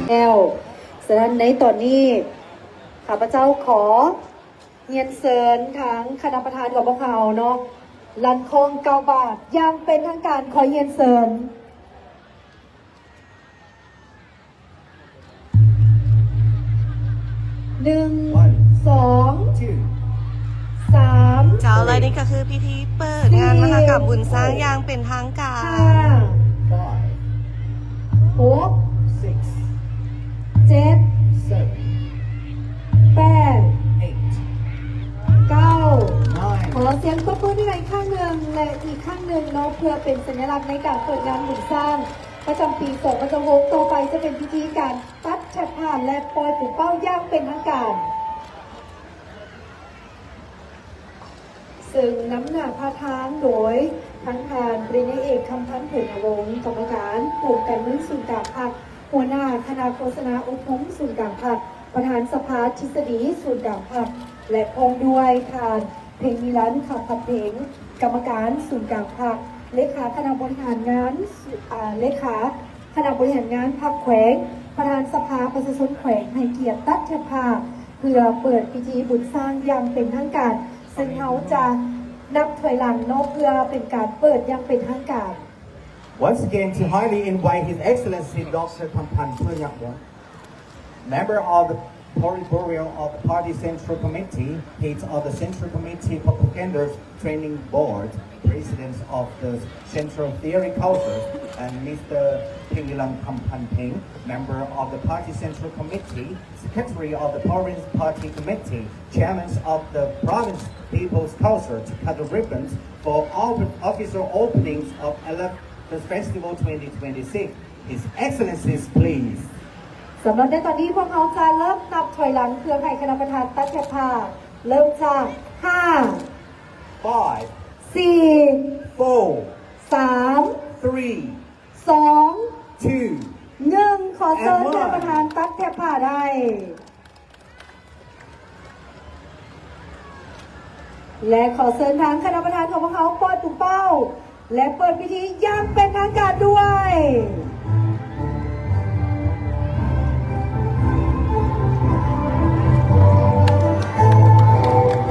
ແລ້ວ. ສະນັ້ນໃນຕອນນີ້ ຂ້າພະເຈົ້າຂໍຮຽນເຊີນທາງຄະນະປະທານຂອງພວກເຮົາເນາະ ລັ່ນຄ້ອງເກົ້າບາດຢ່າງເປັນທາງການ. ຂໍຮຽນເຊີນ. ໜຶ່ງ One, ສອງ two, ສາມ ເຈົ້າ ແລະນີ້ກໍຄືພິທີເປີດງານມະຫະກຳບຸນຊ້າງຢ່າງເປັນທາງການ. ຫ້າ Five, ຫົກ Six, ເຈັດ Seven, ແປດ Eight, ເກົ້າ Nine. ຂໍສຽງຕົບມືໃຫ້ອີກຄັ້ງໜຶ່ງ ແລະ ອີກຄັ້ງໜຶ່ງເນາະ ເພື່ອເປັນສັນຍະລັກໃນການເປີດງານບຸນຊ້າງປະຈຳປີສອງພັນຊາວຫົກ. ຕໍ່ໄປຈະເປັນພິທີການຕັດແຖບຜ່ານ ແລະ ປ່ອຍປູເປົ້າຢ່າງເປັນທາງການ. ເຊິ່ງນຳໜ້າພາທາງໂດຍທັງທ່ານປະລິນຍາເອກ ຄຳພັນ ເຜີຍນະວົງ ກຳມະການກົມການເມືອງສູນກາງພັກ, ຫົວໜ້າຄະນະໂຄສະນາອົບຮົມສູນກາງພັກ, ປະທານສະພາທິດສະດີສູນກາງພັກ ແລະ ພ້ອມດ້ວຍທ່ານ ເພັງນິລັນ ຄຳພັນເພັງ ກຳມະການສູນກາງພັກ, ເລຂາຄະນະບໍລິຫານງານ, ເລຂາຄະນະບໍລິຫານງານພັກແຂວງ, ປະທານສະພາປະຊາຊົນແຂວງ ໃຫ້ກຽດຕັດແຖບຜ້າ ເພື່ອເປີດພິທີບຸນຊ້າງຢ່າງເປັນທາງການ, ເຊິ່ງເຮົາຈະນັບຖອຍຫຼັງເນາະ ເພື່ອເປັນການເປີດຢ່າງເປັນທາງການ. Once again, to highly invite His Excellency Doctor Khamphan Phewnyakmon, member of the Politburo of the Party Central Committee, Head of the Central Committee Propaganda Training Board, President of the Central Theory Culture, and Mister Phenilan Khamphanpheng, member of the Party Central Committee, Secretary of the Province Party Committee, Chairman of the Province People's Council, to cut the ribbons for official openings of Elect the Festival twenty twenty-six. His Excellencies, please. ສຳລັບໃນຕອນນີ້ ພວກເຮົາຈະເລີ່ມນັບຖອຍຫຼັງເພື່ອໃຫ້ຄະນະປະທານຕັດແຖບຜ້າ. ເລີ່ມຈາກ ຫ້າ Five, ສີ່ Four, ສາມ Three, ສອງ Two, ໜຶ່ງ. ຂໍເຊີນ and one. ທ່ານປະທານຕັດແຖບຜ້າໄດ້ ແລະ ຂໍເຊີນທາງຄະນະປະທານຂອງພວກເຮົາປ່ອຍປູເປົ້າ ແລະ ເປີດພິທີຢ່າງເປັນທາງການດ້ວຍ.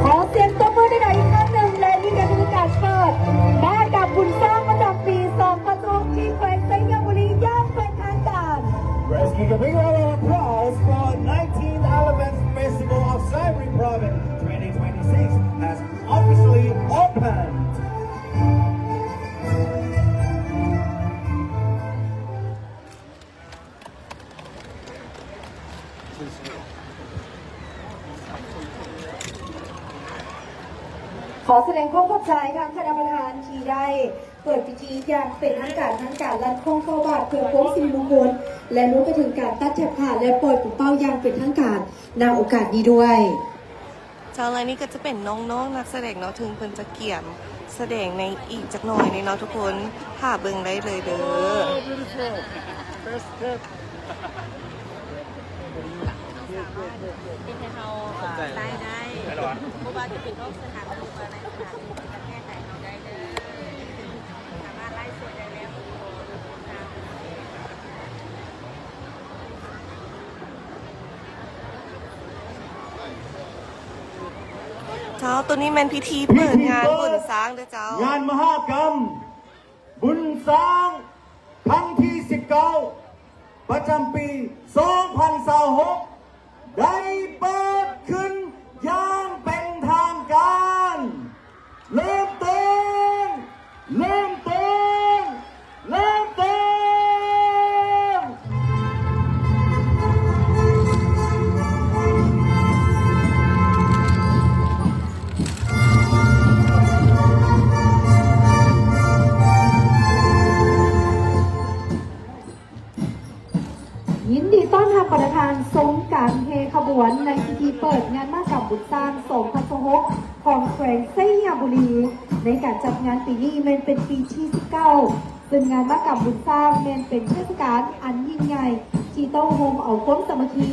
ຂໍສຽງຕົບມືໃຫ້ອີກຄັ້ງໜຶ່ງ ແລະ ນີ້ກໍຄືການເປີດມະຫະກຳບຸນຊ້າງປະຈຳປີສອງພັນຊາວຫົກ ທີ່ແຂວງໄຊຍະບູລີຢ່າງເປັນທາງການ. Let's give a big round of applause for nineteenth Elephant Festival of Xayaburi Province twenty twenty-six has officially opened. ຂໍສະແດງຄວາມຂອບໃຈທາງຄະນະປະທານທີ່ໄດ້ເປີດພິທີຢ່າງເປັນທາງການ ທາງການລັ່ນຄ້ອງເກົ້າບາດ ເພື່ອຄວາມສິລິມຸງຄຸນ ແລະ ລວມໄປເຖິງການຕັດແຖບຜ້າ ແລະ ປ່ອຍປູເປົ້າຢ່າງເປັນທາງການ ນະໂອກາດນີ້ດ້ວຍ. ເຈົ້າ ແລະ ນີ້ກໍຈະເປັນນ້ອງໆນັກສະແດງເນາະ ເຖິງເພິ່ນຈະກຽມສະແດງໃນອີກຈັກໜ່ອຍໜຶ່ງເນາະທຸກຄົນ ຖ້າເບິ່ງໄດ້ເລີຍເດີ. Oh, beautiful. Best step. ເຮັດໃຫ້ເຮົາ ເອີ ລາຍໄດ້ ບໍ່ວ່າຈະເປັນນອກສະຖານ ຫຼືວ່າໃນສະຖານທີ່ຈະແກ້ໄຂເຮົາໄດ້ເດີ ສາມາດໄລຟ໌ສົດໄດ້ແລ້ວ. ເຈົ້າ ໂຕນີ້ແມ່ນພິທີເປີດງານບຸນຊ້າງເດີເຈົ້າ. ງານມະຫະກຳບຸນຊ້າງຄັ້ງທີສິບເກົ້າ ປະຈຳປີສອງພັນຊາວຫົກ ໄດ້ເປີດຂຶ້ນຢ່າງເປັນທາງການ. ເລີ່ມຕົ້ນ ເລີ່ມຕົ້ນ ເລີ່ມຕົ້ນ. ຍິນດີຕ້ອນຮັບປະທານຊົມການແຫ່ຂະບວນໃນພິທີເປີດງານມະຫະກຳບຸນຊ້າງສອງພັນຊາວຫົກ ຂອງແຂວງໄຊຍະບູລີ. ໃນການຈັດງານປີນີ້ແມ່ນເປັນປີທີສິບເກົ້າ ເຊິ່ງງານມະຫະກຳບຸນຊ້າງແມ່ນເປັນເທດສະການອັນຍິ່ງໃຫຍ່ ທີ່ຕ້ອງໂຮມເອົາຄວາມສາມັກຄີ,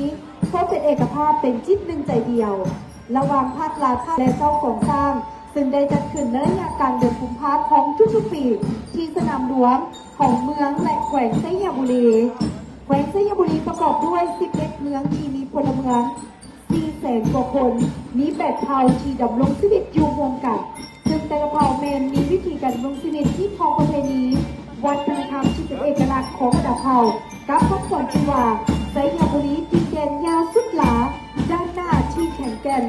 ຄວາມເປັນເອກະພາບ ເປັນຈິດໜຶ່ງໃຈດຽວ ລະຫວ່າງພາກລັດ ແລະ ເຈົ້າຂອງຊ້າງ, ເຊິ່ງໄດ້ຈັດຂຶ້ນໃນໄລຍະກາງເດືອນກຸມພາຂອງທຸກໆປີ ທີ່ສະໜາມຫຼວງຂອງເມືອງ ແລະ ແຂວງໄຊຍະບູລີ. ແຂວງໄຊຍະບູລີປະກອບດ້ວຍສິບເອັດເມືອງທີ່ມີພົນລະເມືອງສີ່ແສນກວ່າຄົນ, ມີແປດເຜົ່າທີ່ດຳລົງຊີວິດຢູ່ຮ່ວມກັນ, ເຊິ່ງແຕ່ລະເຜົ່າແມ່ນມີວິຖີການດຳລົງຊີວິດທີ່ຄອງປະເພນີ, ວັດທະນະທຳທີ່ເປັນເອກະລັກຂອງບັນດາເຜົ່າ, ກັບຄຳຂວັນທີ່ວ່າ ໄຊຍະບູລີ ດິນແດນຍາວສຸດຫຼາ, ດ້ານໜ້າທີ່ແຂງແກ່ນ,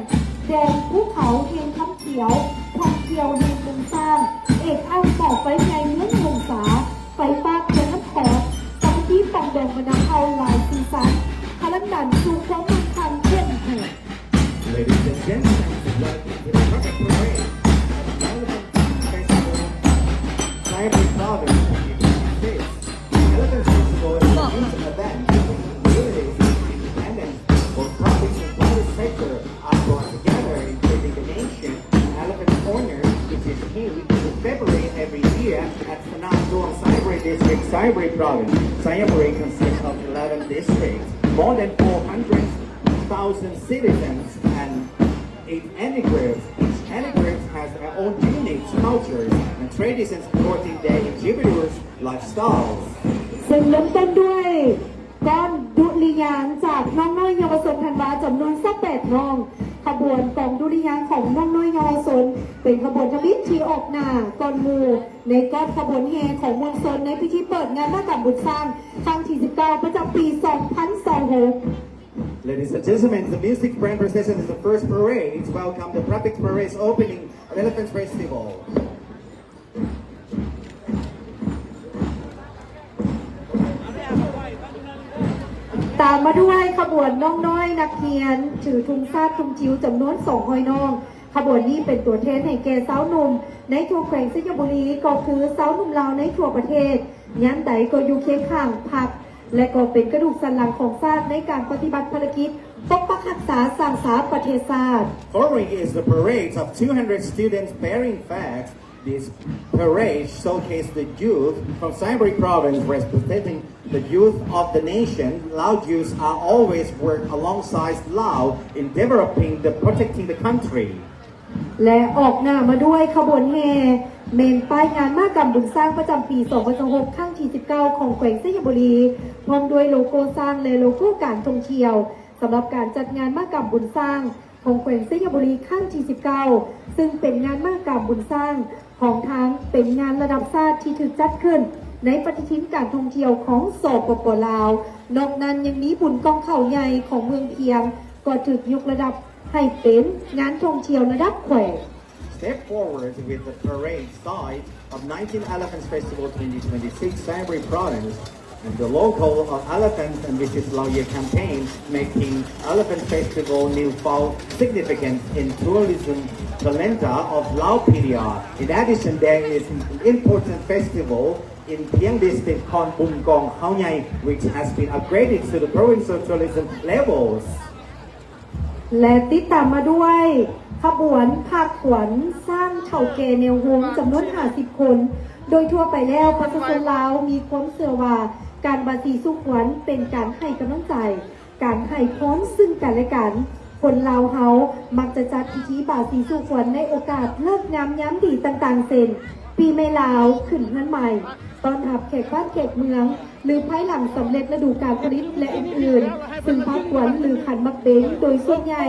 ແດນພູເຂົາແຫ່ງຄຳຂຽວ, ທ່ອງທ່ຽວແຫ່ງບຸນສ້າງ, ເອກອັກໝໍ້ໄຟໃຫຍ່ເມືອງຫົງສາ, ໄຟຟ້າແຂວງນ້ຳຂອງ, ສາມັກຄີປອງດອງບັນດາເຜົ່າຫຼາຍສີສັນ, ພະລັກດັນສູ່ຄວາມໝັ້ນຄັ່ງເຂັ້ມແຂງ. Ladies and gentlemen, welcome to the Republic Parade at the Elephant Festival, Sainyabuli Province, twenty twenty-six. Elephant Festival is a youth event that commemorates the independence of province and private sector are brought together in building the nation. Elephant Honor, which is held in February every year at Sanam Luang, Sainyabuli District, Sainyabuli Province. Sainyabuli consists of eleven districts, more than four hundred thousand citizens, and eight ethnic groups. Each ethnic group has their own unique cultures and traditions supporting their individuals' lifestyles. ເຊິ່ງເລີ່ມຕົ້ນດ້ວຍ ກ້ອນດຸລິຍາງຈາກນ້ອງນ້ອຍເຍົາວະຊົນທັນວາຈຳນວນຊາວແປດນ້ອງ. ຂະບວນກອງດຸລິຍາງຂອງນ້ອງນ້ອຍເຍົາວະຊົນ ເປັນຂະບວນທຳອິດທີ່ອອກໜ້າກ່ອນໝູ່ໃນກ້ອນຂະບວນແຫ່ຂອງມວນຊົນໃນພິທີເປີດງານມະຫະກຳບຸນຊ້າງຄັ້ງທີສິບເກົ້າ ປະຈຳປີສອງພັນຊາວຫົກ. Ladies and gentlemen, the music band procession is the first parade to welcome the Public Parade's opening of Elephant Festival. ຕາມມາດ້ວຍຂະບວນນ້ອງນ້ອຍນັກຮຽນຖືທຸງຊາດທຸງຈິ້ວຈຳນວນສອງຮ້ອຍນ້ອງ. ຂະບວນນີ້ເປັນຕົວແທນໃຫ້ແກ່ຊາວໜຸ່ມໃນທົ່ວແຂວງໄຊຍະບູລີ ກໍຄືຊາວໜຸ່ມລາວໃນທົ່ວປະເທດ, ຍາມໃດກໍຢູ່ຄຽງຂ້າງພັກ ແລະ ກໍເປັນກະດູກສັນຫຼັງຂອງຊາດໃນການປະຕິບັດພາລະກິດປົກປັກຮັກສາສ້າງສາປະເທດຊາດ. Following is the parade of two hundred students bearing flags. This parade showcase the youth from Sainyabuli Province representing the youth of the nation. Lao youths are always work alongside Lao in developing the protecting the country. ແລະ ອອກໜ້າມາດ້ວຍຂະບວນແຫ່ ແມ່ນປ້າຍງານມະຫະກຳບຸນຊ້າງປະຈຳປີສອງພັນຊາວຫົກ ຄັ້ງທີສິບເກົ້າ ຂອງແຂວງໄຊຍະບູລີ ພ້ອມດ້ວຍໂລໂກ້ຊ້າງ ແລະ ໂລໂກ້ການທ່ອງທ່ຽວ ສຳລັບການຈັດງານມະຫະກຳບຸນຊ້າງຂອງແຂວງໄຊຍະບູລີຄັ້ງທີສິບເກົ້າ ເຊິ່ງເປັນງານມະຫະກຳບຸນຊ້າງຂອງທາງ ເປັນງານລະດັບຊາດທີ່ຖືກຈັດຂຶ້ນໃນປະຕິທິນການທ່ອງທ່ຽວຂອງ ສປປ ລາວ. ນອກນັ້ນຍັງມີບຸນກອງເຂົ້າໃຫຍ່ຂອງເມືອງພຽງ ກໍຖືກຍົກລະດັບ ໃຫ້ເປັນງານທ່ອງທ່ຽວລະດັບແຂວງ. Step forward with the parade side of nineteen Elephants Festival twenty twenty-six, Sainyabuli Province, and the local of elephants and visit Lao Year campaign, making Elephant Festival newfound significance in tourism calendar of Lao P D R. In addition, there is an important festival in Pieng District, Khon Bun Kong Khao Nhai, which has been upgraded to the provincial tourism levels. ແລະ ຕິດຕາມມາດ້ວຍຂະບວນພາຂວັນຊ້າງເຖົ້າແກ່ແນວໂຮມຈຳນວນຫ້າສິບຄົນ. ໂດຍທົ່ວໄປແລ້ວ ປະຊາຊົນລາວມີຄວາມເຊື່ອວ່າ ການບາສີສູ່ຂວັນເປັນການໃຫ້ກຳລັງໃຈ, ການໃຫ້ພອນຊຶ່ງກັນແລະກັນ. ຄົນລາວເຮົາມັກຈະຈັດພິທີບາສີສູ່ຂວັນໃນໂອກາດເລີກງາມຍາມດີຕ່າງໆ ເຊັ່ນ ປີໃໝ່ລາວ, ຂຶ້ນເຮືອນໃໝ່, ຕ້ອນຮັບແຂກບ້ານແຂກເມືອງ ຫຼື ພາຍຫຼັງສຳເລັດລະດູການຜະລິດ ແລະ ອື່ນໆ, ຊຶ່ງພາຂວັນ ຫຼື ຂັນໝາກເບັງ ໂດຍສ່ວນໃຫຍ່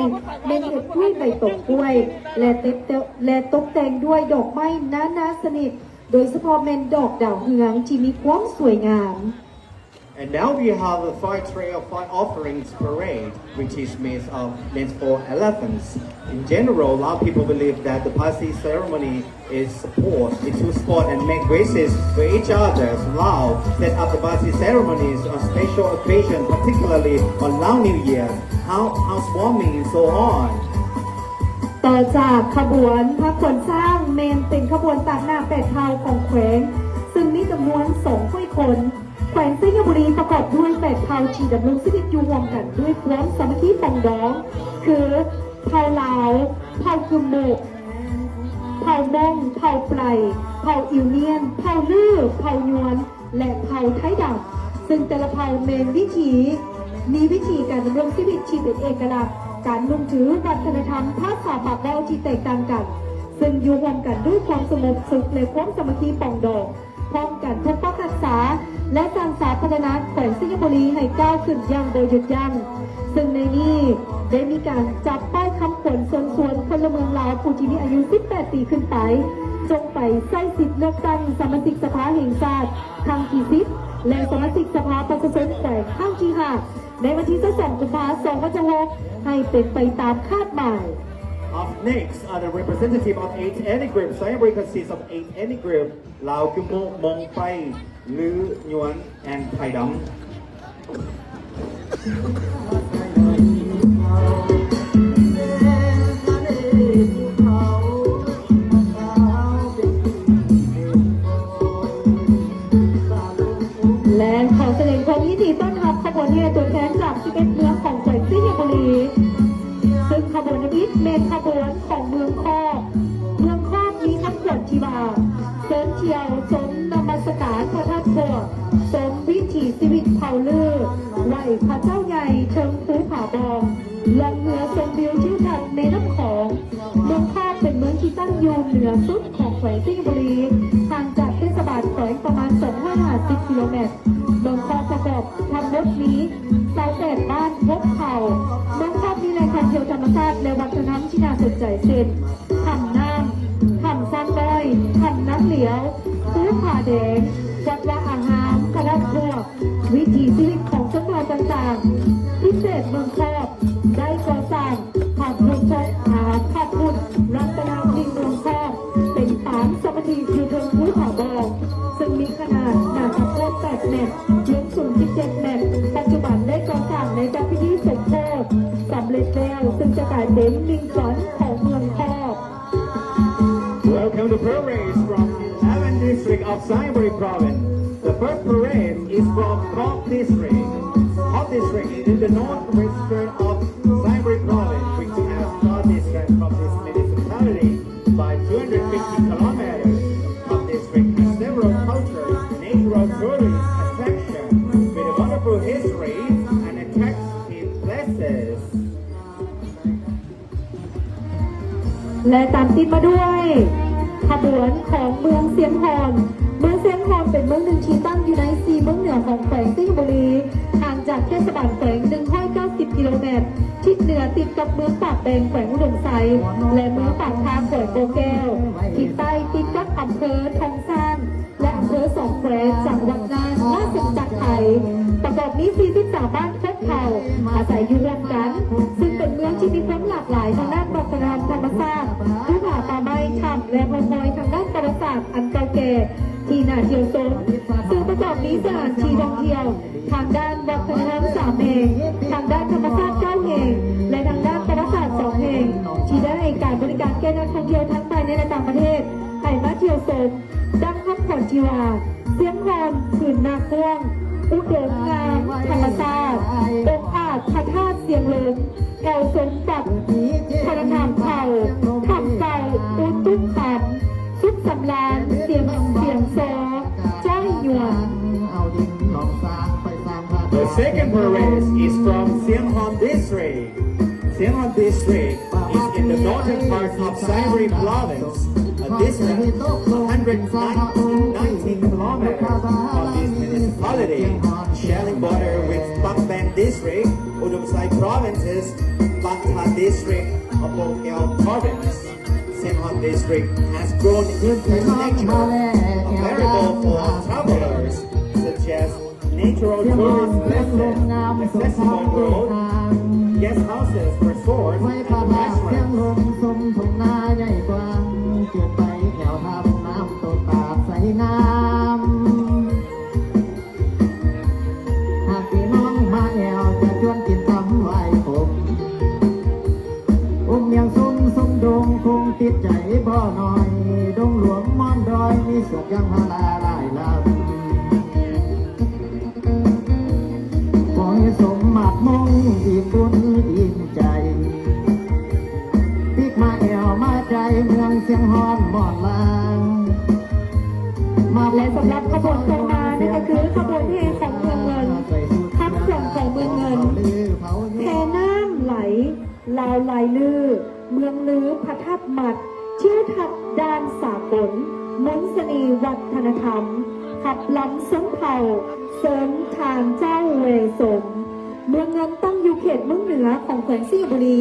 ແມ່ນເຮັດດ້ວຍໃບຕອງກ້ວຍ ແລະ ເຕັບແຕ່ ແລະ ຕົກແຕ່ງດ້ວຍດອກໄມ້ນານາຊະນິດ, ໂດຍສະເພາະແມ່ນດອກດາວເຮືອງທີ່ມີຄວາມສວຍງາມ. And now we have the Fire Trail Fire Offerings Parade, which is made of, made for elephants. In general, Lao people believe that the Basi ceremony is support, is to support and make wishes for each other. Lao set up the Basi ceremonies on special occasion, particularly on Lao New Year, house, housewarming and so on. ຕໍ່ຈາກຂະບວນພາຂວັນຊ້າງ ແມ່ນເປັນຂະບວນຕາກໜ້າແປດເຜົ່າຂອງແຂວງ ເຊິ່ງມີຈຳນວນສອງຮ້ອຍຄົນ. ແຂວງໄຊຍະບູລີປະກອບດ້ວຍແປດເຜົ່າທີ່ດຳລົງຊີວິດຢູ່ຮ່ວມກັນດ້ວຍຄວາມສາມັກຄີປອງດອງ ຄື ເຜົ່າລາວ, ເຜົ່າກຶມມຸ, ເຜົ່າມົ້ງ, ເຜົ່າໄປ, ເຜົ່າອິວນຽນ, ເຜົ່າລື, ເຜົ່າຍວນ ແລະ ເຜົ່າໄທດຳ, ເຊິ່ງແຕ່ລະເຜົ່າແມ່ນວິຖີ, ມີວິຖີການດຳລົງຊີວິດທີ່ເປັນເອກະລັກ, ການນຸ່ງຖື, ວັດທະນະທຳ, ພາສາປາກເວົ້າທີ່ແຕກຕ່າງກັນ, ເຊິ່ງຢູ່ຮ່ວມກັນດ້ວຍຄວາມສະຫງົບສຸກ ແລະ ຄວາມສາມັກຄີປອງດອງ. ພ້ອມກັນປົກປັກຮັກສາ ແລະ ສ້າງສາພັດທະນາແຂວງໄຊຍະບູລີໃຫ້ກ້າວຂຶ້ນຢ່າງບໍ່ຢຸດຢັ້ງ, ເຊິ່ງໃນນີ້ໄດ້ມີການຈັບປ້າຍຄຳຂວັນເຊີນຊວນພົນລະເມືອງລາວຜູ້ທີ່ມີອາຍຸສິບແປດປີຂຶ້ນໄປ ຈົ່ງໄປໃຊ້ສິດເລືອກຕັ້ງສະມາຊິກສະພາແຫ່ງຊາດຄັ້ງທີສິບ ແລະ ສະມາຊິກສະພາປະຊາຊົນແຂວງຄັ້ງທີຫ້າ ໃນວັນທີຊາວສອງ ກຸມພາ ສອງພັນຊາວຫົກ ໃຫ້ເປັນໄປຕາມຄາດໝາຍ. Up next are the representative of eight ethnic groups. Sainyabuli consists of eight ethnic groups. ລາວຄືໂມງ ມົງ ໄປ ລື້ ຍວນ and ໄພດຳ. ແລະ ຂໍສະແດງຄວາມຍິນດີຕ້ອນຮັບຂະບວນແຫ່ຕົວແທນຈາກສິບເອັດເມືອງຂອງແຂວງໄຊຍະບູລີ ເຊິ່ງຂະບວນທຳອິດແມ່ນຂະບວນຂອງເມືອງຄອບ. ເມືອງຄອບມີຄຳຂວັນທີ່ວ່າ ເຊີນທ່ຽວຊົມນະມັດສະການພະທາດຂວບ, ຊົມວິຖີຊີວິດເຜົ່າລື້, ໄຫວ້ພະເຈົ້າໃຫຍ່ເທິງພູຜາບອງ, ລ່ອງເຮືອຊົມວິວທິວທັດແມ່ນ້ຳຂອງ. ເມືອງຄອບເປັນເມືອງທີ່ຕັ້ງຢູ່ເໜືອສຸດຂອງແຂວງໄຊຍະບູລີ, ຫ່າງຈາກເທດສະບານແຂວງປະມານສອງຮ້ອຍຫ້າສິບກິໂລແມັດ. ເມືອງຄອບປະກອບທັງໝົດມີຊາວແປດບ້ານ ຫົກເຜົ່າ. ເມືອງຄອບມີແຫຼ່ງທ່ອງທ່ຽວທຳມະຊາດ ແລະ ວັດທະນະທຳທີ່ໜ້າສົນໃຈ ເຊັ່ນ ຖ້ຳນ້ຳ, ຖ້ຳຊ້າງນ້ອຍ, ຖ້ຳນາງຫຼຽວ, ພູຜາແດງ, ວັດວາອາຮາມ, ພະທາດຂວບ, ວິຖີຊີວິດຂອງຊົນເຜົ່າຕ່າງໆ. ພິເສດເມືອງຄອບໄດ້ກໍ່ສ້າງພະພຸດທະ ອາ ພະພຸດລັດຕະນະວິມເມືອງຄອບ ເປັນປາງສະມາທິຢູ່ເທິງພູຜາບອງ ເຊິ່ງມີຂະໜາດໜ້າຕັກກວ້າງແປດແມັດ, ລວງສູງສິບເຈັດແມັດ, ປັດຈຸບັນໄດ້ກໍ່ສ້າງໃນຈັດພິທີສົມໂພດສຳເລັດແລ້ວ ເຊິ່ງຈະກາຍເປັນມິ່ງຂວັນຂອງເມືອງຄອບ. Welcome the parades from eleven district of Xayaburi province. The first parade is from Khop district. Khop district is in the northwestern of Xayaburi province, which has far distance from this municipality by two hundred fifty kilometers. Khop district has several cultures, natural tourist attractions with wonderful histories and attractive places. ແລະ ຕາມຕິດມາດ້ວຍຂະບວນຂອງເມືອງຊຽງຮອນ. ເມືອງຊຽງຮອນເປັນເມືອງໜຶ່ງທີ່ຕັ້ງຢູ່ໃນສີ່ເມືອງເໜືອຂອງແຂວງໄຊຍະບູລີ, ຫ່າງຈາກເທດສະບານແຂວງໜຶ່ງຮ້ອຍເກົ້າສິບກິໂລແມັດ, ທິດເໜືອຕິດກັບເມືອງປາກແບງແຂວງອຸດົມໄຊ ແລະ ເມືອງປາກທາແຂວງບໍ່ແກ້ວ, ທິດໃຕ້ຕິດກັບອຳເພີທອງຊ້າງ ແລະ ອຳເພີສອງແຄວ ຈັງຫວັດນ່ານ ລາຊະອານາຈັກໄທ. ປະກອບມີສີ່ສິບສາມບ້ານຄົນເຜົ່າອາໄສຢູ່ຮ່ວມກັນ, ເຊິ່ງເປັນເມືອງທີ່ມີຄວາມຫຼາກຫຼາຍທາງດ້ານວັດທະນະທຳ ທຳມະຊາດ, ພູຜາປ່າໄມ້, ຖ້ຳ ແລະ ຮ່ອງຮອຍທາງດ້ານປະຫວັດສາດອັນເກົ່າແກ່ທີ່ໜ້າທ່ຽວຊົມ, ເຊິ່ງປະກອບມີສະຖານທີ່ທ່ອງທ່ຽວທາງດ້ານວັດທະນະທຳສາມແຫ່ງ, ທາງດ້ານທຳມະຊາດເກົ້າແຫ່ງ ແລະ ທາງດ້ານປະຫວັດສາດສອງແຫ່ງ ທີ່ໄດ້ໃຫ້ການບໍລິການແກ່ນັກທ່ອງທ່ຽວທັງພາຍໃນ ແລະ ຕ່າງປະເທດ ໃຫ້ມາທ່ຽວຊົມ. ດັ່ງຄຳຂວັນທີ່ວ່າ ຊຽງຮອນ ພື້ນນາກວ້າງ ອຸດົມງາມທຳມະຊາດ ອົງອາດພະທາດຊຽງເລີງ ແອວສົມບັດ ພັນທະນາເຜົ່າ ຖ້ຳເກົ່າ ອຸຕຸກຄຳ ສຸກສຳລານ ສຽງ ສຽງຊໍ ຈ້າຍຍວນ. The second parade is from Sianghon District. Sianghon District is in the northern part of Xayaburi Province, a distance one hundred nineteen kilometers from this municipality, sharing border with Pakbeng District, Udomxai Provinces, Pakta District, Abokeo Province. Sianghon District has grown into a nature, a variable for travelers, such as natural tourist places, accessible roads, guest houses, resorts, and restaurants. ຫາກພີ່ນ້ອງມາແອວ ຈະຊວນກິນຕຳຫວາຍຂົມ ອົມມຽງຊົມຊົມດົງ ຄົງຕິດໃຈບໍ່ໜ້ອຍ ດົງຫຼວງມ່ອນດອຍ ມີສວນຢາງພາລາຫຼາຍລຳ ຂໍໃຫ້ສົມໝາດມົງ ອີ່ມບຸນອີ່ມໃຈ ປີກມາແອວມາໃຈ ເມືອງຊຽງຮອນມ່ອນລາ ແລະ ສຳລັບຂະບວນຕໍ່ມານັ້ນກໍຄືຂະບວນແຫ່ຂອງເມືອງເງິນ, ຄຳຂວັນຂອງເມືອງເງິນ, ແພນ້ຳໄຫຼ ລາວລາຍລື້, ເມືອງລື, ພະທາດໝັດ, ທິວທັດດ່ານສາກົນ, ມົນສະເໜ່ວັດທະນະທຳ, ຮັບລຳຊົນເຜົ່າ ເຊີນທ່ານເຈົ້າເວສົມ. ເມືອງເງິນຕັ້ງຢູ່ເຂດເມືອງເໜືອຂອງແຂວງໄຊຍະບູລີ,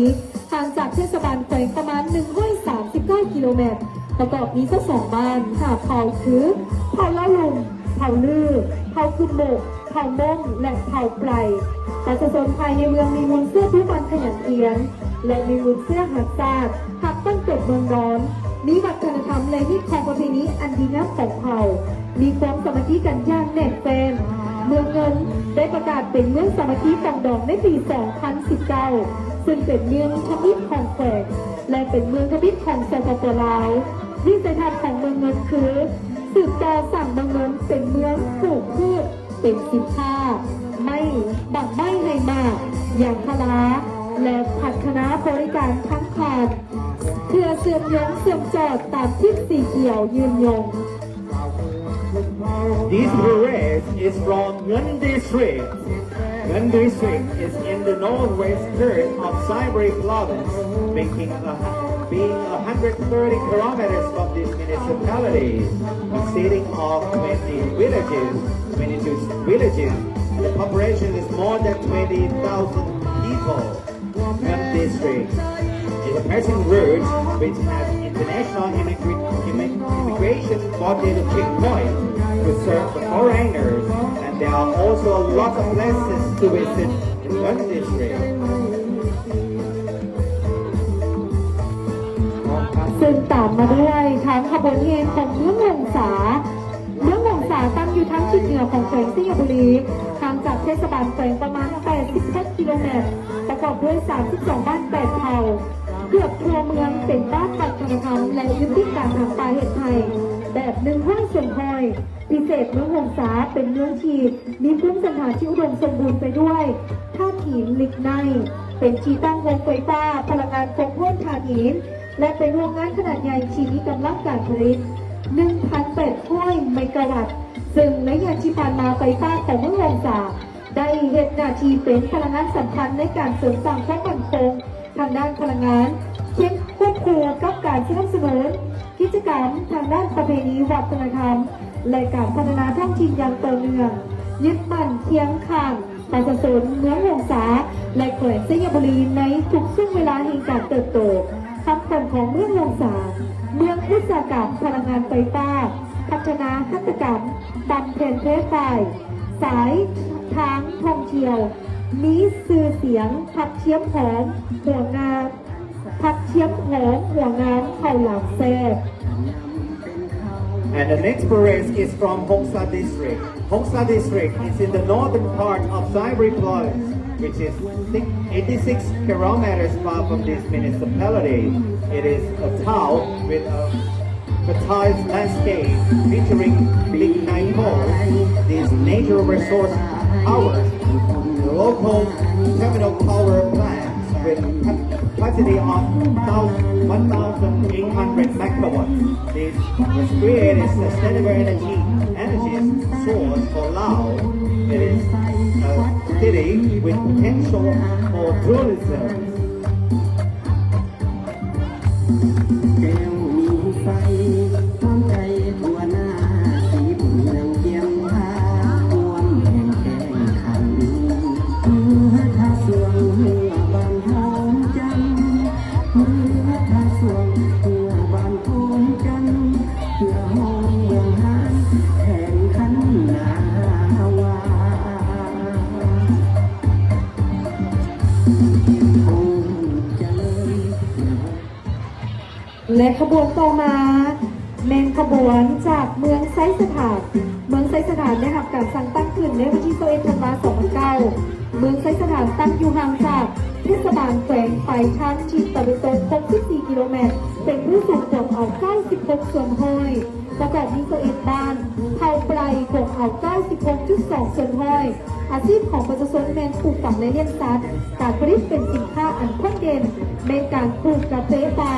ຫ່າງຈາກເທດສະບານແຂວງປະມານໜຶ່ງຮ້ອຍສາມສິບເກົ້າກິໂລແມັດ, ປະກອບມີຊາວສອງບ້ານ ຫ້າເຜົ່າ ຄື ເຜົ່າລາວລຸ່ມ, ເຜົ່າລື, ເຜົ່າກຶມມຸ, ເຜົ່າມົ້ງ ແລະ ເຜົ່າໄປ. ປະຊາຊົນພາຍໃນເມືອງມີມູນເຊື້ອຜູພັນຂະຫຍັນຂຽນ ແລະ ມີມູນເຊື້ອຮັກຊາດ, ຮັກບ້ານເກີດເມືອງນອນ, ມີວັດທະນະທຳ ແລະ ຮີດຄອງປະເພນີອັນດີງາມຂອງເຜົ່າ, ມີຄວາມສາມັກຄີກັນຢ່າງແໜ້ນແຟ້ນ. ເມືອງເງິນໄດ້ປະກາດເປັນເມືອງສາມັກຄີປອງດອງໃນປີສອງພັນສິບເກົ້າ ຊຶ່ງເປັນເມືອງທຳອິດຂອງແຂວງ ແລະ ເປັນເມືອງທຳອິດຂອງ ສປປ ລາວ. ວິໄສທັດຂອງເມືອງເງິນຄື ສືບຕໍ່ສ້າງເມືອງເງິນເປັນເມືອງປູກພືດ ເປັນສິນຄ້າ, ໄມ້, ບາງໄມ້ໃຫ້ໝາກ, ຢາງພາລາ ແລະ ພັດທະນາບໍລິການທາງຜ່ານ ເພື່ອເຊື່ອມໂຍງເຊື່ອມຈອດຕາມທິດສີຂຽວຍືນຍົງ. This parade is from Ngeun District. Ngeun District is in the northwest skirt of Xayaburi Province, making a, being a hundred thirty kilometers from this municipality, consisting of twenty villages, twenty-two villages, and the population is more than twenty thousand people. Ngeun District is a passing route which has international immigr-, immig-, immigration border checkpoint to serve the foreigners, and there are also lots of places to visit in Ngeun District. ເຊິ່ງຕາມມາດ້ວຍທາງຂະບວນແຫ່ຂອງເມືອງຫົງສາ. ເມືອງຫົງສາຕັ້ງຢູ່ທາງທິດເໜືອຂອງແຂວງໄຊຍະບູລີ, ຫ່າງຈາກເທດສະບານແຂວງປະມານແປດສິບຫົກກິໂລແມັດ, ປະກອບດ້ວຍສາມສິບສອງບ້ານ ແປດເຜົ່າ. ເກືອບທົ່ວເມືອງເປັນບ້ານວັດທະນະທຳ ແລະ ຢູ່ຕິດກັນທາງປ່າເຮັດໄຮ່ແບບໜຶ່ງຮ້ອຍສ່ວນຮ້ອຍ. ພິເສດເມືອງຫົງສາເປັນເມືອງທີ່ມີພູມສັນຖານທີ່ອຸດົມສົມບູນໄປດ້ວຍທາດຫີນລິກໄນ, ເປັນທີ່ຕັ້ງໂຮງໄຟຟ້າພະລັງງານຄວາມຮ້ອນຖ່ານຫີນ ແລະ ເປັນໂຮງງານຂະໜາດໃຫຍ່ທີ່ມີກຳລັງການຜະລິດໜຶ່ງພັນແປດຮ້ອຍເມກາວັດ, ເຊິ່ງໃນລະຍະທີ່ຜ່ານມາໄຟຟ້າຂອງເມືອງຫົງສາໄດ້ເຮັດໜ້າທີ່ເປັນພະລັງງານສຳຄັນໃນການເສີມສ້າງຄວາມໝັ້ນຄົງ ທາງດ້ານພະລັງງານ, ຄຽງຄວບຄູ່ກັບການສະໜັບສະໜູນກິດຈະກຳທາງດ້ານປະເພນີວັດທະນະທຳ ແລະ ການພັດທະນາທ້ອງຖິ່ນຢ່າງຕໍ່ເນື່ອງ, ຍຶດໝັ້ນຄຽງຂ້າງປະຊາຊົນເມືອງຫົງສາ ແລະ ແຂວງໄຊຍະບູລີໃນທຸກຊ່ວງເວລາແຫ່ງການເຕີບໂຕ. ຄຳຂວັນຂອງເມືອງຫົງສາ, ເມືອງອຸດສາຫະກຳພະລັງງານໄຟຟ້າ, ພັດທະນາຫັດຖະກຳ, ບຳເພັນແພຟາຍ, ສາຍທາງທ່ອງທ່ຽວ, ມີຊື່ສຽງຜັກທຽມຫອມຫົວງາມ, ຜັກທຽມຫອມຫົວງາມ ເຂົ້າຫຼາມແຊບ. And the next parade is from Hongsa District. Hongsa District is in the northern part of Xayaburi Province, which is six, eighty-six kilometers far from this municipality. It is a town with a fertile landscape featuring big nightfall. This natural resource powers the local thermal power plant with capacity of thou-, one thousand eight hundred megawatts. This was created sustainable energy, energy source for Laos. It is a city with potential for tourism. ແກ້ວມີໄຟ ຄວາມໃຈທົ່ວໜ້າ ທີ່ບຸນເມືອງກຽມທາ ຮ່ວມແຫ່ງແກ້ງຂັນ ເມື່ອພະສວງເຮືອບ້ານໂພນຈັນ ເມື່ອພະສວງເຮືອບ້ານໂພນຈັນ ເພື່ອຮ້ອງເມືອງຫານ ແຂ່ງຂັນນາວາ ຄົງຈະເລີນ ແລະ ຂະບວນຕໍ່ມາ ແມ່ນຂະບວນຈາກເມືອງໄຊສະຖານ. ເມືອງໄຊສະຖານໄດ້ຮັບການສ້າງຕັ້ງຂຶ້ນໃນວັນທີຊາວເອັດ ທັນວາ ສອງພັນເກົ້າ. ເມືອງໄຊສະຖານຕັ້ງຢູ່ຫ່າງຈາກເທດສະບານແຂວງໄປທາງທິດຕາເວັນຕົກ ຫົກສິບສີ່ກິໂລແມັດ, ເປັນພູສູງກວມເອົາ ເກົ້າສິບຫົກສ່ວນຮ້ອຍ. ປະກອບມີຊາວເອັດບ້ານ, ເຜົ່າໄປກວມເອົາ ເກົ້າສິບຫົກຈຸດສອງສ່ວນຮ້ອຍ. ອາຊີບຂອງປະຊາຊົນແມ່ນປູກຝັງ ແລະ ລ້ຽງສັດ. ການຜະລິດເປັນສິນຄ້າອັນໂດດເດັ່ນແມ່ນການປູກກາເຟປ່າ,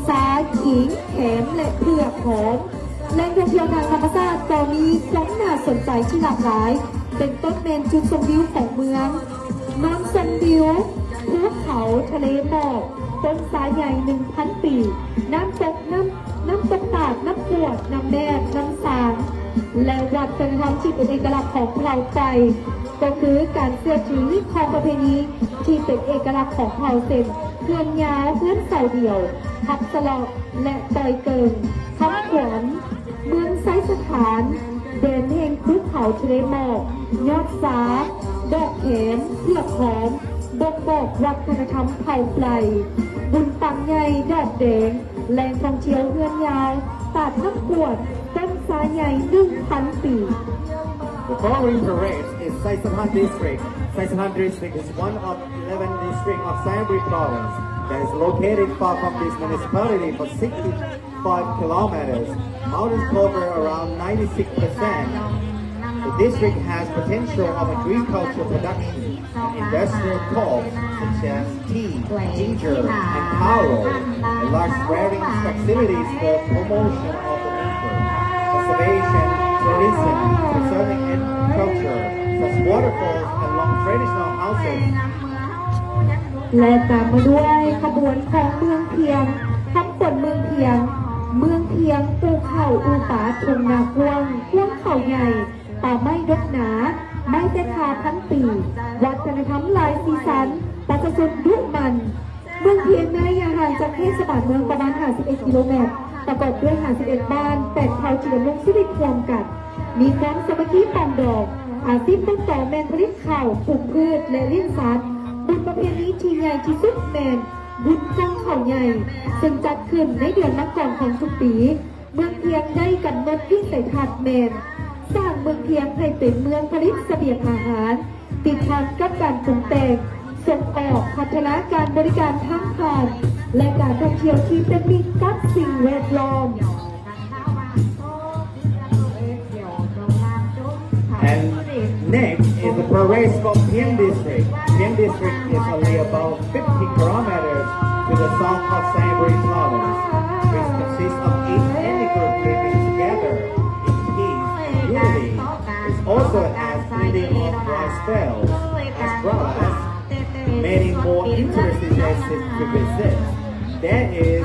ຊາ, ຂີງ, ແຂມ ແລະ ເຜືອກຫອມ. ແຫຼ່ງທ່ອງທ່ຽວທາງທຳມະຊາດກໍມີຄວາມໜ້າສົນໃຈທີ່ຫຼາກຫຼາຍ, ເປັນຕົ້ນແມ່ນຈຸດຊົມວິວຂອງເມືອງ, ນອນຊົມວິວພູເຂົາທະເລໝອກ, ຕົ້ນຊາໃຫຍ່ໜຶ່ງພັນປີ, ນ້ຳຕົກ ນ້ຳ ນ້ຳຕົກຕາດ, ນ້ຳກວດ, ນ້ຳແນບ, ນ້ຳຊາງ, ແລະ ວັດທະນະທຳທີ່ເປັນເອກະລັກຂອງເຜົ່າໄຕ ກໍຄືການເຊື່ອຖືຂອງປະເພນີທີ່ເປັນເອກະລັກຂອງເຜົ່າ ເຊັ່ນ ເຮືອນຍາວ, ເຮືອນເສົາດຽວ, ຂັບສະເລາະ ແລະ ຕ່ອຍເກີງ, ຄຳຂວັນ, ເມືອງໄຊສະຖານ, ແດນແຫ່ງພູເຂົາທະເລໝອກ, ຍອດຊາ, ດອກແຄມ, ເຜືອກຫອມ, ບົ່ງບອກວັດທະນະທຳເຜົ່າໄຕ, ບຸນປັງໃຫຍ່, ດອກແດງ, ແຫຼ່ງທ່ອງທ່ຽວເຮືອນຍາວ, ຕາດນ້ຳກວດ, ຕົ້ນຊາໃຫຍ່ໜຶ່ງພັນປີ. The following parade is Saisathan District. Saisathan District is one of eleven districts of Sainyabuli Province that is located far from this municipality for sixty-five kilometers. Mountains cover around ninety-six percent. The district has potential of agricultural production and industrial crops such as tea, ginger, and taro, and large rearing facilities for promotion of the nature, conservation, tourism, preserving and culture, such waterfalls and long traditional houses. ແລະ ຕາມມາດ້ວຍຂະບວນຂອງເມືອງພຽງ, ຄຳຂວັນເມືອງພຽງ, ເມືອງພຽງ, ພູເຂົາອູປາ, ທົ່ງນາກວ້າງ, ກວ້າງເຂົາໃຫຍ່, ປ່າໄມ້ດົກໜາ, ໄມ້ແຕ່ຄາພັນປີ, ວັດທະນະທຳຫຼາຍສີສັນ, ປະຊາຊົນດຸໝັ່ນ. ເມືອງພຽງໃນລະຍະຫ່າງຈາກເທດສະບານເມືອງປະມານຫ້າສິບເອັດກິໂລແມັດ, ປະກອບດ້ວຍຫ້າສິບເອັດບ້ານ, ແປດເຜົ່າທີ່ດຳລົງຊີວິດຮ່ວມກັນ, ມີຄວາມສາມັກຄີປອງດອງ. ອາຊີບຕົ້ນຕໍແມ່ນຜະລິດເຂົ້າ, ປູກພືດ ແລະ ລ້ຽງສັດ. ບຸນປະເພນີທີ່ໃຫຍ່ທີ່ສຸດແມ່ນບຸນກອງເຂົ້າໃຫຍ່, ເຊິ່ງຈັດຂຶ້ນໃນເດືອນມັງກອນຂອງທຸກປີ. ເມືອງພຽງໄດ້ກຳນົດວິໄສທັດແມ່ນ ສ້າງເມືອງພຽງໃຫ້ເປັນເມືອງຜະລິດສະບຽງອາຫານ, ຕິດພັນກັບການປຸງແຕ່ງ, ສົ່ງອອກ, ພັດທະນາການບໍລິການທາງຜ່ານ ແລະ ການທ່ອງທ່ຽວທີ່ເປັນມິດກັບສິ່ງແວດລ້ອມ. And next is the parade from Phiem District. Phiem District is only about fifty kilometers to the south of Sainyabuli Province, which consists of eight ethnic groups living together in peace and unity. It also has plenty of rice fields as well as many more interesting places to visit. That is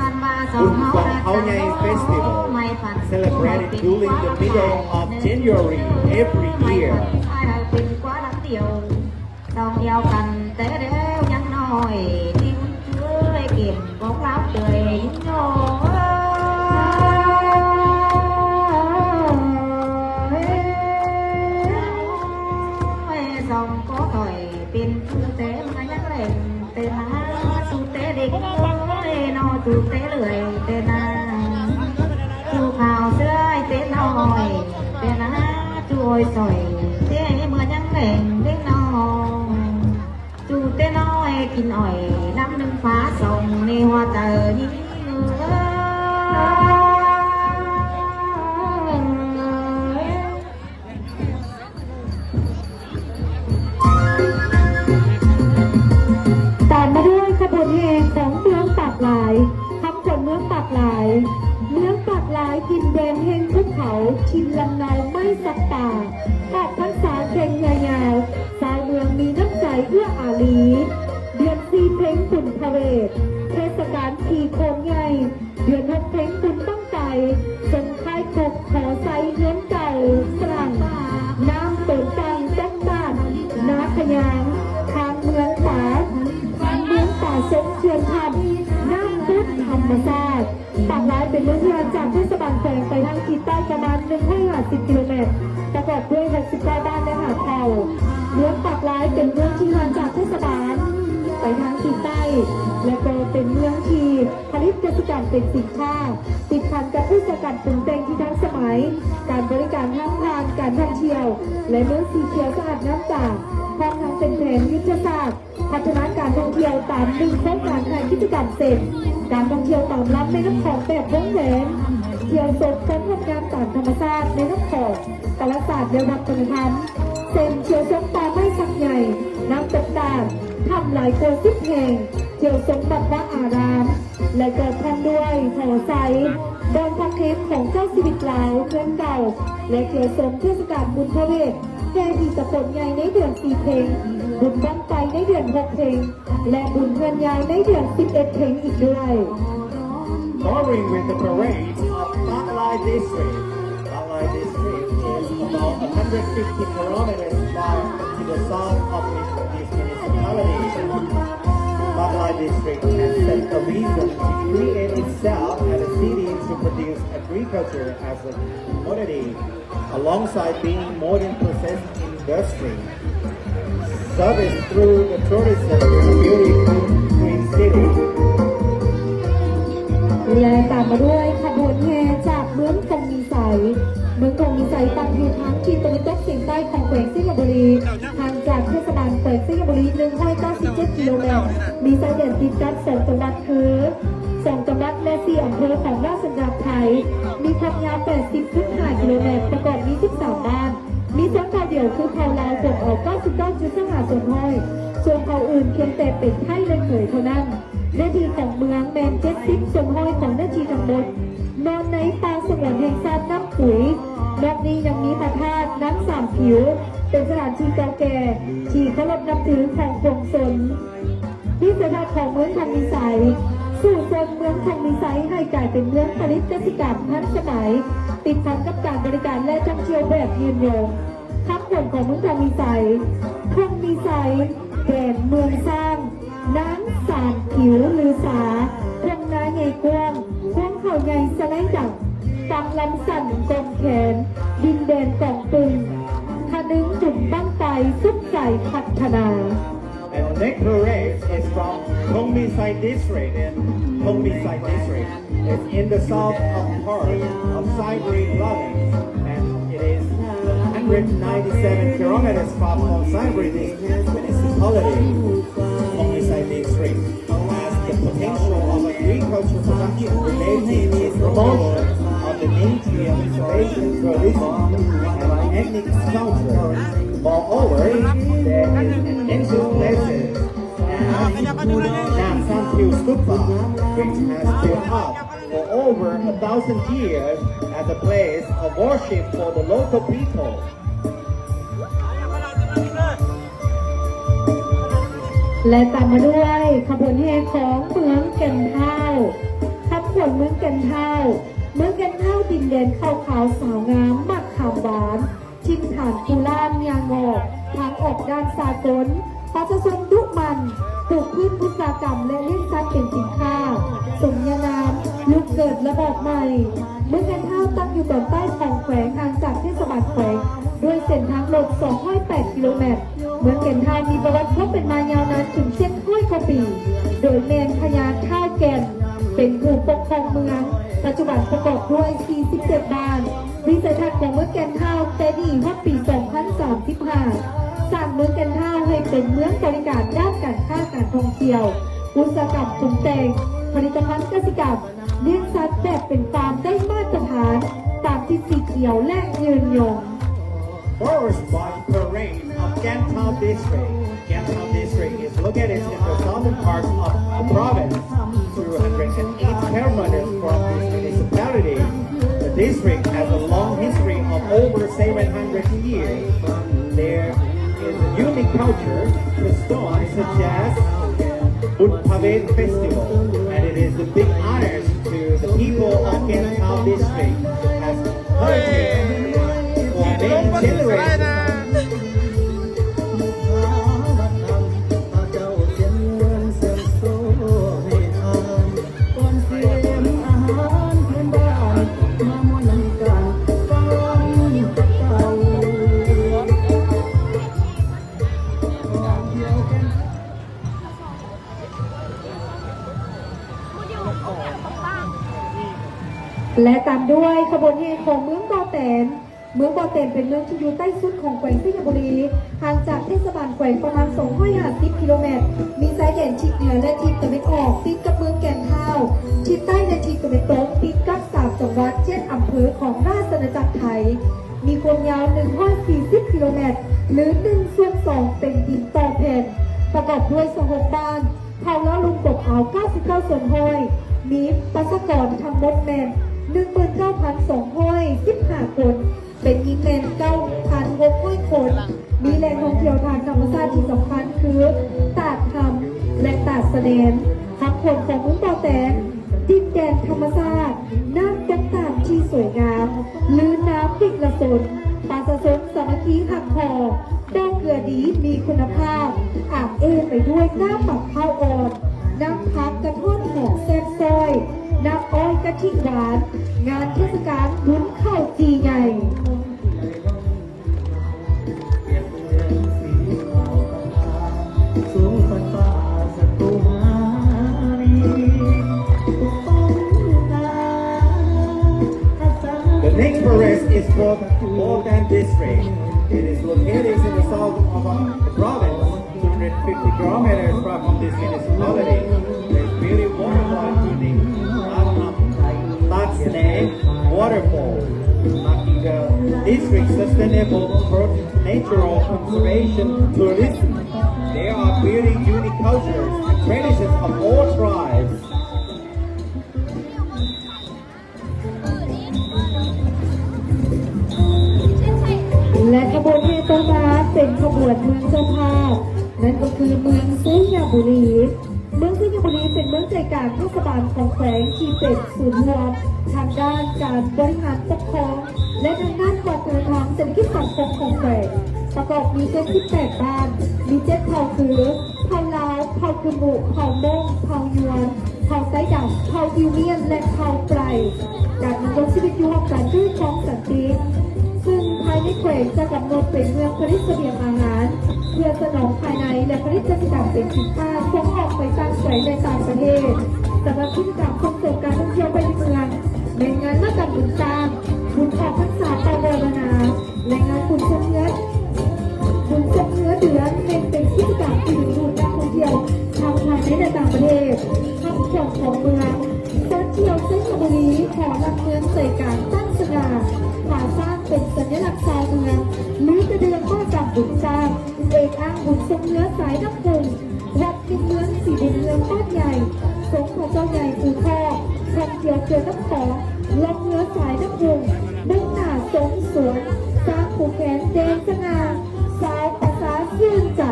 Buntong Khao Nhai Festival, celebrated during the middle of January every year. ສອງດຽວກັນແຕ່ແລ້ວຍັງນ້ອຍ ທີ່ເຄີຍເກັບຂອງລາວເຄີຍຢູ່ ສອງກໍຖອຍເປັນຜູ້ແຕ່ມາຍັງແລງ ເຕນາ ສູ່ເຕເດັກນ້ອຍ ເນາະ ສູ່ເຕເລື່ອຍ ເຕນາ ສູ່ຂາວເຊື່ອຍ ເຕນ້ອຍ ເຕນາ ສູ່ອ້ອຍຊ່ອຍ ເຕເມື່ອຍັງແລງເດັກນ້ອຍ ສູ່ເຕນ້ອຍກິນອ້ອຍ ນ້ຳໜຶ່ງຟ້າສ່ອງ ໃນຫົວໃຈຍິງເອີຍ. ຕາມມາດ້ວຍຂະບວນແຫ່ຂອງເມືອງປາກລາຍ, ຄຳຂວັນເມືອງປາກລາຍ. ເມືອງປາກລາຍ ຖິ່ນແດນແຫ່ງພູເຂົາ, ຖິ່ນລຳເນົາໄມ້ສັກປ່າ, ອອກພັນສາແຂ່ງເຮືອຍາວ, ຊາວເມືອງມີນ້ຳໃຈເອື້ອອາລີ. ເດືອນສີ່ເພັງບຸນພະເວດ, ເທດສະການຜີໂຂງໃຫຍ່. ເດືອນຫົກເພັງບຸນບັ້ງໄຟ, ສົ່ງທ້າຍຄົກຫໍໄຊເຮືອນເກົ່າຝຣັ່ງ, ນ້ຳໂຕນຕັງຕົກບາດ, ນາຂະຍາງ, ທາງເມືອງປາ, ເມືອງປາຊົງເຂື່ອນທຳ, ນ້ຳພຸດທຳມະຊາດ. ປາກລາຍເປັນເມືອງທີ່ຫ່າງຈາກເທດສະບານແຂວງໄປທາງທິດໃຕ້ປະມານໜຶ່ງຮ້ອຍຫ້າສິບກິໂລແມັດ, ປະກອບດ້ວຍຫົກສິບເກົ້າບ້ານ ແລະ ຫ້າເຜົ່າ. ເມືອງປາກລາຍເປັນເມືອງທີ່ຫ່າງຈາກເທດສະບານໄປທາງທິດໃຕ້ ແລະ ກໍເປັນເມືອງທີ່ ຜະລິດກະສິກຳເປັນສິນຄ້າ, ຕິດພັນກັບອຸດສາຫະກຳປຸງແຕ່ງທີ່ທັນສະໄໝ, ການບໍລິການທາງຜ່ານ, ການທ່ອງທ່ຽວ ແລະ ເມືອງສີຂຽວສະອາດງາມຕາ, ພ້ອມທັງເປັນແຜນຍຸດທະສາດພັດທະນາການທ່ອງທ່ຽວຕາມໜຶ່ງໂຄງການຫ້າກິດຈະກຳ ເຊັ່ນ ການທ່ອງທ່ຽວຕາມລຳແມ່ນ້ຳຂອງແບບວົງແຫວນ, ທ່ຽວຊົມຄວາມງົດງາມຕາມທຳມະຊາດແມ່ນ້ຳຂອງ, ປະຫວັດສາດ ແລະ ວັດທະນະທຳ ເຊັ່ນ ທ່ຽວຊົມປ່າໄມ້ສັກໃຫຍ່, ນ້ຳຕົກຕາດ, ຖ້ຳຫຼາຍກວ່າສິບແຫ່ງ, ທ່ຽວຊົມວັດວາອາຣາມ ແລະ ກໍພ້ອມດ້ວຍຫໍໄຊ, ບ່ອນພັກແຮມຂອງເຈົ້າຊີວິດລາວເຮືອນເກົ່າ ແລະ ທ່ຽວຊົມເທດສະການບຸນພະເວດ, ແຫ່ຜີຕະໂຂນໃຫຍ່ໃນເດືອນສີ່ເພັງ, ບຸນບັ້ງໄຟໃນເດືອນຫົກເພັງ ແລະ ບຸນເຮືອນຍາວໃນເດືອນສິບເອັດເພັງອີກດ້ວຍ. Following with the parade of Paklai District. Paklai District hundred fifty kilometers far to the south of this municipality. Magway District has set a vision to create itself as a city to produce agriculture as a commodity, alongside being modern process industry. Service through the tourism to a beautiful green city. ແລະ ຕາມມາດ້ວຍຂະບວນແຫ່ຈາກເມືອງທົ່ງມີໄຊ. ເມືອງທົ່ງມີໄຊຕັ້ງຢູ່ທາງທິດຕາເວັນຕົກສຽງໃຕ້ຂອງແຂວງໄຊຍະບູລີ, ຫ່າງຈາກເທດສະບານແຂວງໄຊຍະບູລີ ໜຶ່ງຮ້ອຍເກົ້າສິບເຈັດກິໂລແມັດ, ມີຊາຍແດນຕິດກັບສອງຈັງຫວັດຄື ສອງຈັງຫວັດ ແລະ ສີ່ອຳເພີຂອງລາຊະອານາຈັກໄທ, ມີຄວາມຍາວ ແປດສິບຈຸດຫ້າກິໂລແມັດ, ປະກອບມີ ສິບສາມ ບ້ານ, ມີຊົນເຜົ່າດຽວຄືເຜົ່າລາວ ກວມເອົາ ເກົ້າສິບເກົ້າຈຸດສອງຫ້າສ່ວນຮ້ອຍ, ສ່ວນເຜົ່າອື່ນພຽງແຕ່ເປັນໄທ ແລະ ເຂີຍເທົ່ານັ້ນ. ເນື້ອທີ່ຂອງເມືອງແມ່ນ ເຈັດສິບສ່ວນຮ້ອຍຂອງເນື້ອທີ່ທັງໝົດ, ນອນໃນປ່າສະຫງວນແຫ່ງຊາດນ້ຳປຸຍ. ນອກນີ້ຍັງມີພະທາດນ້ຳສາມຜິວ ເປັນສະຖານທີ່ເກົ່າແກ່ທີ່ເຄົາລົບນັບຖືຂອງປວງຊົນ. ວິໄສທັດຂອງເມືອງທົ່ງມີໄຊ ສູ້ຊົນເມືອງທົ່ງມີໄຊໃຫ້ກາຍເປັນເມືອງຜະລິດກະສິກຳທັນສະໄໝ, ຕິດພັນກັບການບໍລິການ ແລະ ທ່ອງທ່ຽວແບບຍືນຍົງ. ຄຳຂວັນຂອງເມືອງທົ່ງມີໄຊ ທົ່ງມີໄຊ ແດນເມືອງຊ້າງ, ນາງສາມຜິວ ຫຼື ສາ, ທົ່ງນາໃຫຍ່ກວ້າງ, ພວງເຂົ້າໃຫຍ່ສະໄນດັງ, ຝັ່ງລຳສັນກອງແຂນ, ດິນແດນກອງປຶງ, ທະນຶງບຸນບັ້ງໄຟ, ສຸກໃຈພັດທະນາ. And the next parade is from Thong Mi Sai District. Thong Mi Sai District is in the south of part of Sainyabuli province, and it is hundred ninety-seven kilometers far from Sainyabuli District Municipality. Thong Mi Sai District has the potential of agriculture production related to promotion of the nature conservation, tourism, and ethnic culture. Moreover, there is an ancient places and Nang San Piu Stupa, which has built up for over a thousand years as a place of worship for the local people. ແລະ ຕາມມາດ້ວຍຂະບວນແຫ່ຂອງເມືອງແກ່ນທ້າວ. ຂະບວນເມືອງແກ່ນທ້າວ. ເມືອງແກ່ນທ້າວ ດິນແດນເຂົ້າຂາວສາວງາມ ໝາກຂາມຫວານ. ຖິ່ນຖານພູລ້ານຍາງອກ, ທາງອອກດ້ານສາກົນ, ປະຊາຊົນດຸໝັ່ນ, ປູກພືດອຸດສາຫະກຳ ແລະ ລ້ຽງສັດເປັນສິນຄ້າ, ສົມຍານາມ, ລູກເກີດລະບອບໃໝ່. ເມືອງແກ່ນທ້າວຕັ້ງຢູ່ຕອນໃຕ້ຂອງແຂວງ, ຫ່າງຈາກເທດສະບານແຂວງດ້ວຍເສັ້ນທາງລົດ ສອງຮ້ອຍແປດກິໂລແມັດ. ເມືອງແກ່ນທ້າວມີປະຫວັດຄວາມເປັນມາຍາວນານເຖິງ ເຈັດຮ້ອຍກວ່າປີ, ໂດຍແມ່ນພະຍາທ້າວແກ່ນ ເປັນຜູ້ປົກຄອງເມືອງ, ປັດຈຸບັນປະກອບດ້ວຍ ສີ່ສິບເຈັດ ບ້ານ. ວິໄສທັດຂອງເມືອງແກ່ນທ້າວແຕ່ນີ້ຮອດປີສອງພັນສາມສິບຫ້າ ສ້າງເມືອງແກ່ນທ້າວໃຫ້ເປັນເມືອງບໍລິການດ້ານການຄ້າການທ່ອງທ່ຽວ, ອຸດສາຫະກຳປຸງແຕ່ງ, ຜະລິດຕະພັນກະສິກຳ, ລ້ຽງສັດແບບເປັນຟາມໄດ້ມາດຕະຖານ, ຕາມທິດສີຂຽວ ແລະ ຍືນຍົງ. First by parade of Kentau District. Kentau District is located in the southern part of the province, two hundred and eight kilometers from this municipality. The district has a long history of over seven hundred years. There is a unique culture, customs such as Bun Phaven Festival, and it is a big honor to the people of Kentau District as heritage for many generations. ແລະ ຕາມດ້ວຍຂະບວນແຫ່ຂອງເມືອງບໍ່ແຕນ. ເມືອງບໍ່ແຕນເປັນເມືອງທີ່ຢູ່ໃຕ້ສຸດຂອງແຂວງໄຊຍະບູລີ, ຫ່າງຈາກເທດສະບານແຂວງປະມານສອງຮ້ອຍຫ້າສິບກິໂລແມັດ, ມີຊາຍແດນທິດເໜືອ ແລະ ທິດຕາເວັນອອກ ຕິດກັບເມືອງແກ່ນທ້າວ, ທິດໃຕ້ ແລະ ທິດຕາເວັນຕົກ ຕິດກັບສາມຈັງຫວັດ ເຈັດອຳເພີຂອງລາຊະອານາຈັກໄທ. ມີຄວາມຍາວໜຶ່ງຮ້ອຍສີ່ສິບກິໂລແມັດ ຫຼື ໜຶ່ງສ່ວນສອງເປັນດິນຕໍ່ແຜ່ນ, ປະກອບດ້ວຍຊາວຫົກບ້ານ, ເຜົ່າລາວລຸ່ມກົບອາວເກົ້າສິບເກົ້າສ່ວນຮ້ອຍ, ມີປະຊາກອນທັງໝົດແມ່ນໜຶ່ງໝື່ນເກົ້າພັນສອງຮ້ອຍສິບຫ້າຄົນ, ເປັນຍິງແມ່ນເກົ້າພັນຫົກຮ້ອຍຄົນ, ມີແຫຼ່ງທ່ອງທ່ຽວທາງທຳມະຊາດທີ່ສຳຄັນຄື ຕາດທຳ ແລະ ຕາດສະແນມ. ຄຳຂວັນຂອງເມືອງບໍ່ແຕນ, ດິນແດນທຳມະຊາດ, ນ້ຳຕົກຕາດທີ່ສວຍງາມ ຫຼື ນ້ຳວິກລະຊົນ, ປະຊາຊົນສາມັກຄີຮັກພໍ້ ບໍ່ເກືອດີມີຄຸນນະພາບ ອາບເອ້ໄປດ້ວຍນ້ຳໝາກພ້າວອ່ອນ, ນ້ຳຜັກກະທ້ອນຫອມແຊບຊອຍ, ນ້ຳອ້ອຍກະທິຫວານ, ງານເທດສະການບຸນເຂົ້າຈີ່ໃຫຍ່. The next parade is from Botan District. It is located in the south of the province, two hundred fifty kilometers from this municipality. There's beauty waterfall, including Alam Tatsne Waterfall, marking the district's sustainable approach to natural conservation tourism. There are beauty, unique cultures and traditions of all tribes. ແລະ ຂະບວນແຫ່ຕໍ່ມາເປັນຂະບວນເມືອງເຈົ້າພາບ, ນັ້ນກໍຄືເມືອງໄຊຍະບູລີ. ເມືອງໄຊຍະບູລີເປັນເມືອງໃຈກາງເທດສະບານຂອງແຂວງທີ່ເປັນສູນລວມທາງດ້ານການບໍລິຫານປົກຄອງ ແລະ ທາງດ້ານວັດທະນະທຳ, ເສດຖະກິດ, ສັງຄົມຂອງແຂວງ. ປະກອບມີເຈັດສິບແປດບ້ານ, ມີເຈັດເຜົ່າຄື ເຜົ່າລາວ, ເຜົ່າກຶມມຸ, ເຜົ່າມົ້ງ, ເຜົ່າຍວນ, ເຜົ່າໄຕ້ດຳ, ເຜົ່າອິວມຽນ ແລະ ເຜົ່າໄປຣ. ການດຳລົງຊີວິດຢູ່ຮ່ວມກັນດ້ວຍຄວາມສັນຕິ, ຊຶ່ງພາຍໃນແຂວງຈະກຳນົດເປັນເມືອງຜະລິດສະບຽງອາຫານ ເພື່ອສະໜອງພາຍໃນ ແລະ ຜະລິດກະສິກຳເປັນສິນຄ້າສົ່ງອອກໄປຕ່າງແຂວງ ແລະ ຕ່າງປະເທດ. ສຳລັບກິດຈະກຳສົ່ງເສີມການທ່ອງທ່ຽວພາຍໃນເມືອງ ແມ່ນງານມະກຳບຸນຊ້າງ, ບຸນອອກພັນສາປ່າວອລະນາ ແລະ ງານບຸນຊົງເຮືອ ບຸນຊົງເຮືອເດືອນ ແມ່ນເປັນກິດຈະກຳທີ່ດຶງດູດນັກທ່ອງທ່ຽວທັງພາຍໃນ ແລະ ຕ່າງປະເທດ. ຄຳຂວັນຂອງເມືອງ ຊານທ່ຽວໄຊຍະບູລີ ຫໍຫຼັກເມືອງໃຈກາງຕັ້ງສະຫງ່າ, ຜາຊ້າງເປັນສັນຍະລັກຊາວເມືອງ, ລືກະເດືອງມະຫະກຳບຸນຊ້າງ, ເອກອ້າງບຸນຊົງເຮືອສາຍນ້ຳພຸງ, ວັດ ເມືອງສີບຸນເຮືອງບ້ານໃຫຍ່, ສົງພະເຈົ້າໃຫຍ່ພູທອກ, ທ່ອງທ່ຽວເຂື່ອນນ້ຳຂອງ, ລ່ອງເຮືອສາຍນ້ຳພຸງ, ມຸ່ງໜ້າຊົງສວນ, ຊ້າງຜູກແຂນເດັ່ນສະຫງ່າ, ຊາວປະຊາຊື່ນໃຈ.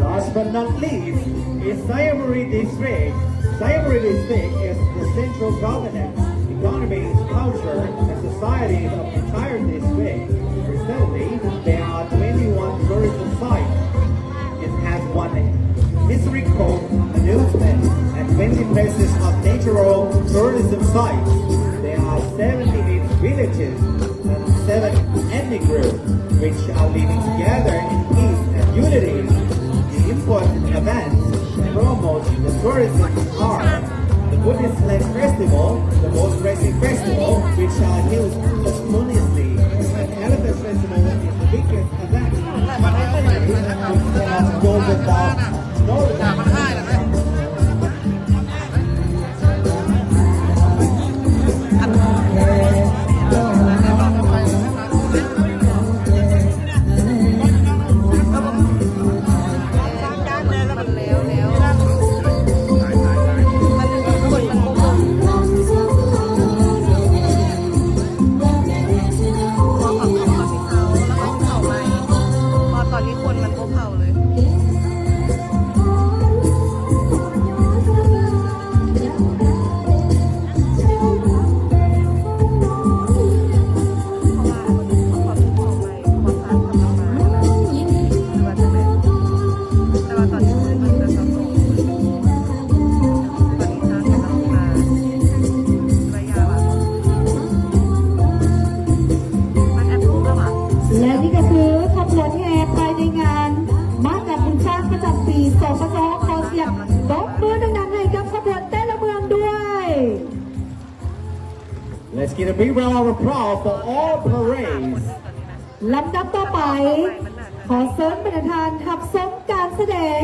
Last but not least, is Sayaburi District. Sayaburi District is the central governance, economy, culture, and society of entire district. Presently, there are twenty-one tourism sites. It has one historical monument and twenty places of natural tourism sites. There are seventy-eight villages and seven ethnic groups which are living together in peace and unity. The important events promote the tourism are the Buddhist Lent Festival, the Boat Racing Festival, which are held posthumously, and Elephant Festival is the biggest event. It cannot go without notice. ແລະ ນີ້ກໍຄືຂະບວນແຫ່ພາຍໃນງານມະຫະກຳບຸນຊ້າງປະຈຳປີ ສປຊ. ຂໍສຽງຕົບມືດັງໆໃຫ້ກັບຂະບວນແຕ່ລະເມືອງດ້ວຍ. Let's give a big round of applause for all parades. ລຳດັບຕໍ່ໄປ, ຂໍເຊີນບັນດາທ່ານຮັບຊົມການສະແດງ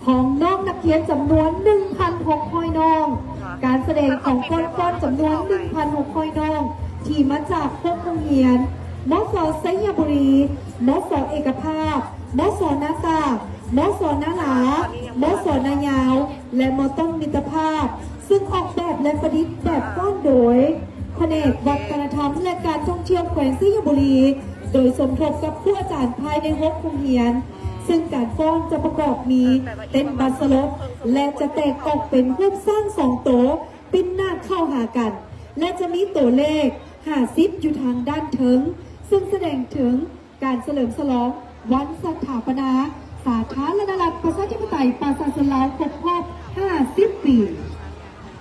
ຂອງນ້ອງນັກຮຽນຈຳນວນໜຶ່ງພັນຫົກຮ້ອຍນ້ອງ, ການສະແດງຂອງກ້ອນຟ້ອນຈຳນວນໜຶ່ງພັນຫົກຮ້ອຍນ້ອງ ທີ່ມາຈາກຫົກໂຮງຮຽນ, ມສ ໄຊຍະບູລີ, ມສ ເອກະພາບ, ມສ ນາຕາກ, ມສ ນາລາ, ມສ ນາຍາວ ແລະ ມ ຕົ້ນມິດຕະພາບ, ຊຶ່ງອອກແບບ ແລະ ປະດິດແບບຟ້ອນໂດຍ ພະແນກວັດທະນະທຳ ແລະ ການທ່ອງທ່ຽວແຂວງໄຊຍະບູລີ ໂດຍສົມທົບກັບຄູອາຈານພາຍໃນຫົກໂຮງຮຽນ, ຊຶ່ງການຟ້ອນຈະປະກອບມີເຕັ້ນບາດສະຫຼົບ ແລະ ຈະແຕກອອກເປັນຮູບຊ້າງສອງໂຕ ປິ່ນໜ້າເຂົ້າຫາກັນ ແລະ ຈະມີໂຕເລກ ຫ້າສິບ ຢູ່ທາງດ້ານເທິງ, ຊຶ່ງສະແດງເຖິງການສະເຫຼີມສະຫຼອງວັນສະຖາປະນາສາທາລະນະລັດ ປະຊາທິປະໄຕ ປະຊາຊົນລາວ ຄົບຮອບ ຫ້າສິບ ປີ.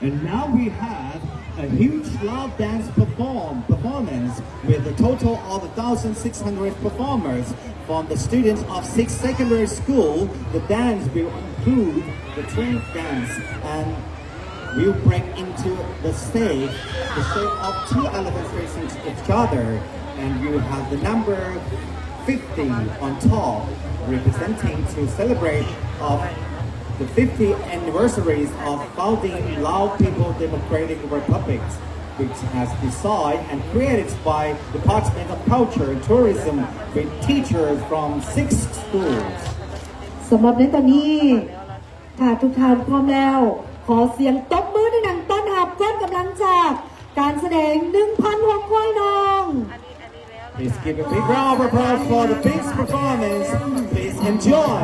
And now we have a huge Lao dance perform, performance with a total of a thousand six hundred performers from the students of six secondary school. The dance will include the twin dance and will break into the shape, the shape of two elephants facing each other. And you have the number fifty on top, representing to celebrate of the fiftieth anniversaries of founding Lao People Democratic Republic, which has designed and created by Department of Culture and Tourism with teachers from six schools. ສຳລັບໃນຕອນນີ້ ຖ້າທຸກທ່ານພ້ອມແລ້ວ ຂໍສຽງຕົບມືດັງໆ ຕ້ອນຮັບກອງກຳລັງຈາກການສະແດງ ໜຶ່ງພັນຫົວຄວາຍນ້ອງ. Please give a big round of applause for the Pigs performance. Please enjoy.